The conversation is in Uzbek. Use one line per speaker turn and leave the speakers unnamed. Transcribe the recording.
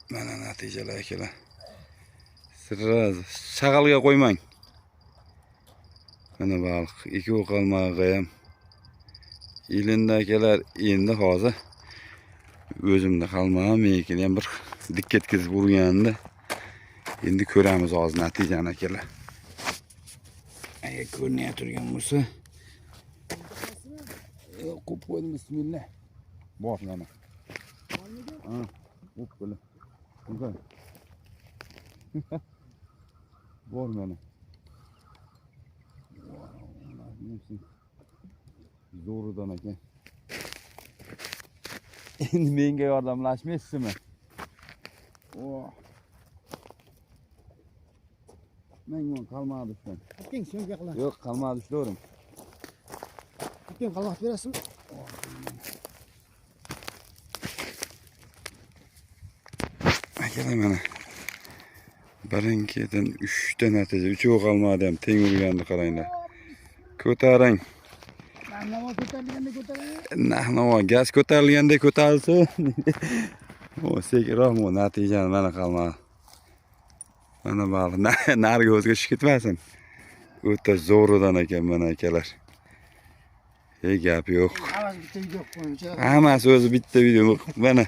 Mana natijalar, akalar. Сразу shag'alga qo'ymang. Mana baliq ikkovi qalmog'iga ham ilindi, akalar. Endi hozir o'zimda qalmag'im, menikini ham bir dik etkizib urgandi. Endi ko'ramiz hozir natijani, akalar. Agar ko'rinay turgan bo'lsa, qo'yib qo'ydim, bismillah. Bor mana. Ha, o'p. Bunga. Bor mana. Zo'ridan ekan. Endi menga yordamlashmaysizmi? Oh. Menga qalmadi ushlan.
Atking, syomka qilaman.
Yo'q, qalmadi ushlavering.
Atking, qalmoq berasizmi?
Akalar, mana. Birin-ketin 3 ta natija, uchovi qalmadi ham teng urgandi, qaranglar. Ko'taring.
Narx-navo ko'tarilganda ko'taring.
Narx-navo gaz ko'tarilganda ko'tarilsin. O, sekinroq bu natijani mana qalmadi. Mana baliq nariga o'ziga tushib ketmasin. O'ta zo'ridan ekan mana, akalar. Hey, gap yo'q.
Hammasi bitta video qilib qo'ying.
Hammasi o'zi bitta video. Mana